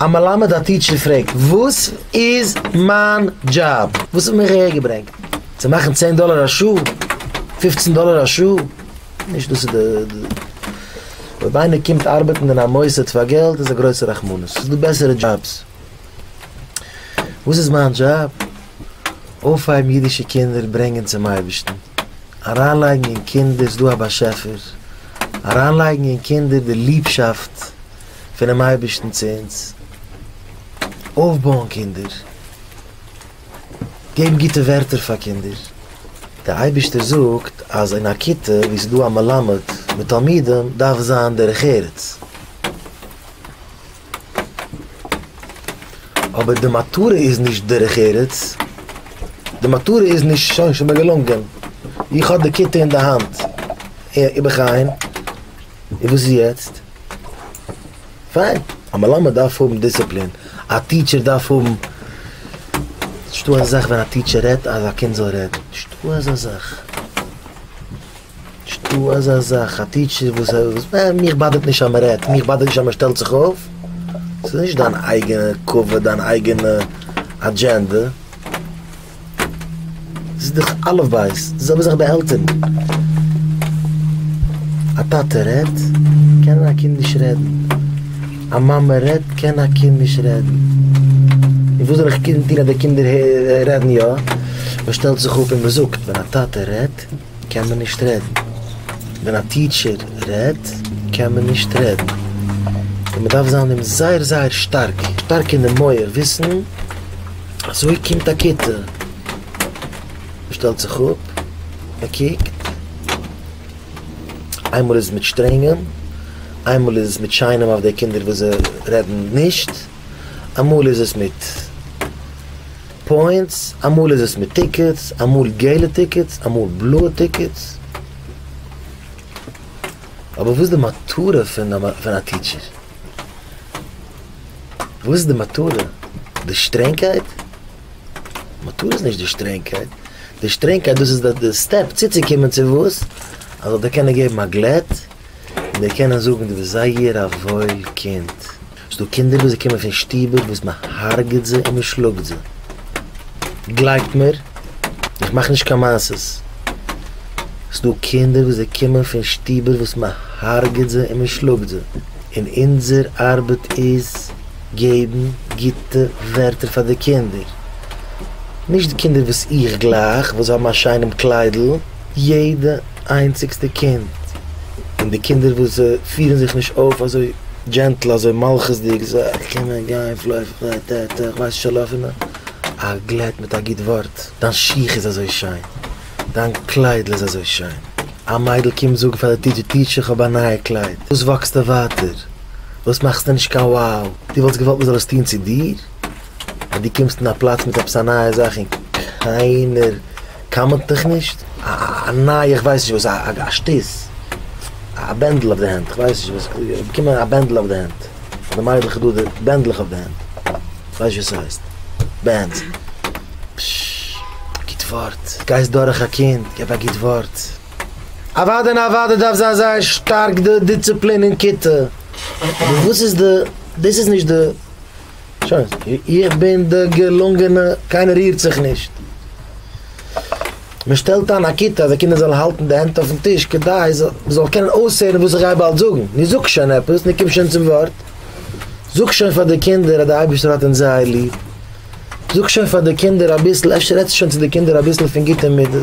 א מלמד א טיטשער פרעגט וואס איז מיין דזשאב? וואס האט מיך אהער געברענגט? צו מאכן צען דאלער א שעה? פופצן דאלער א שעה? נישט דאס איז די. אויב איינער קומט ארבעטן אין א מוסד פאר געלט איז א גרויסע רחמנות. ס'איז דא בעסערע דזשאבס. וואס איז מיין דזשאב? אויפהייבן אידישע קינדער ברענגען צום אייבערשטן. אריינלייגן אין קינדער ס'דא א באשעפער. אריינלייגן אין קינדער די ליבשאפט פונעם אייבערשטן צו אונז. אויפבויען קינדער. געבן גוטע ווערטער פאר קינדער. דער אייבערשטער זאגט אז אין א כיתה וואו ס'איז דא א מלמד מיט תלמידים דארף זיין דרך ארץ. אבער די מטרה איז נישט דרך ארץ, די מטרה איז נישט שוין ס'איז מיר געלונגען, איך האב די כיתה אין די האנט, ובכן, און וואס איז יעצט? פיין, א מלמד דארף האבן דיסציפלין, א טיטשער דארף האבן, נישטא אזא זאך ווען א טיטשער רעדט אז א קינד זאל רעדן, נישטא אזא זאך. נישטא אזא זאך א טיטשער וואס וואס מיך באדערט נישט אז מען רעדט, מיך באדערט נישט אז מען שטעלט זיך אויף, ס'איז נישט דיין אייגענע כבוד דיין אייגענע אדזשענדע, ס'איז דאך אלף בית, די זעלבע זאך ביי עלטערן, א טאטע רעדט קען א קינד נישט רעדן, א מאמע רעדט קען א קינד נישט רעדן, און וואס זאל איך טון אז די קינדער רעדן יא? מען שטעלט זיך אפ און מען זאגט ווען א טאטע רעדט קען מען נישט רעדן. ווען א טיטשער רעדט קען מען נישט רעדן. און מען דארף זיין דעם זייער זייער שטארק, שטארק אין די מח, וויסן אזוי קומט א כיתה. מען שטעלט זיך אפ, מען קוקט, איינמאל איז עס מיט שטרענגען, איינמאל איז עס מיט שיינעם אויף די קינדער וואס זיי רעדן נישט, אמאל איז עס מיט. פוינטס, אמאל איז עס מיט טיקעטס, אמאל געלע טיקעטס, אמאל בלויע טיקעטס. אבער וואס איז די מטרה פון א טיטשער? וואס איז די מטרה? די שטרענגקייט? מטרה איז נישט די שטרענגקייט. די שטרענגקייט דאס איז די סטעפ צוצוקומען צו וואס? אז זאל דיר קענען געבן א גלעט, און דיר קענען זאגן דו ביסט זייער א וואויל קינד. ס'דא קינדער וואס זיי קומען פון שטיבער וואס מען הרג'ט זיי און מען שלאגט זיי. גלייבט מיר, איך מאך נישט קיין מעשות. ס'דא קינדער וואס זיי קומען פון שטיבער וואס מען הרג'ט זיי און מען שלאגט זיי. און אונזער ארבעט איז געבן גוטע ווערטער פאר די קינדער. נישט די קינדער וואס איך גלייך, וואס האבן א שיינעם קליידל. יעדע איינציגסטע קינד. און די קינדער וואס פירן זיך נישט אויף אזוי דזשענטל אזוי מלכות'דיג, זיי קומען גיין פלויפן ט ט ט כ'ווייס נישט שלאפענע, א גלעט מיט א גוט ווארט, דיין שיך איז אזוי שיין, דיין קליידל איז אזוי שיין, א מיידל קומט זאגן פאר די טיטשער, טיטשער כ'האב א נייע קלייד, וואס וואקסטו ווייטער? וואס מאכסטו נישט קיין wow? דו וואלסט געוואלט מ'זאל עס טון צו דיר? אז דו קומסט אין א פלאץ מיט עפעס א נייע זאך און קיינער קאמענט דיך נישט, א נייע איך ווייס נישט וואס, א שטות, א בענדל אויף די הענט, איך ווייס נישט וואס, באקומען א בענדל אויף די הענט, פאר די מיידלעך איז דא די בענדלעך אויף די הענט, איך ווייס נישט ווי ס'הייסט, בענדס, פששש, א גוט ווארט, גייסט דורך א קינד, געב א גוט ווארט. אוודאי און אוודאי דארף זיין זייער שטארק די דיציפלין אין כיתה, אבער וואס איז די, דאס איז נישט די. שוין, איך בין די געלונגענע, קיינער רירט זיך נישט. מען שטעלט איין א כיתה אז די קינדער זאלן האלטן די הענט אויפן טיש כדי מען זאל קענען אויסהערן וואס איך גיי באלד זאגן. נו זאג שוין עפעס, נו קום שוין צום ווארט. זאג שוין פאר די קינדער אז די אייבערשטער האט אונז זייער ליב. זאג שוין פאר די קינדער אביסל, אפשר רעדסטו שוין צו די קינדער אביסל פון גוטע מידות.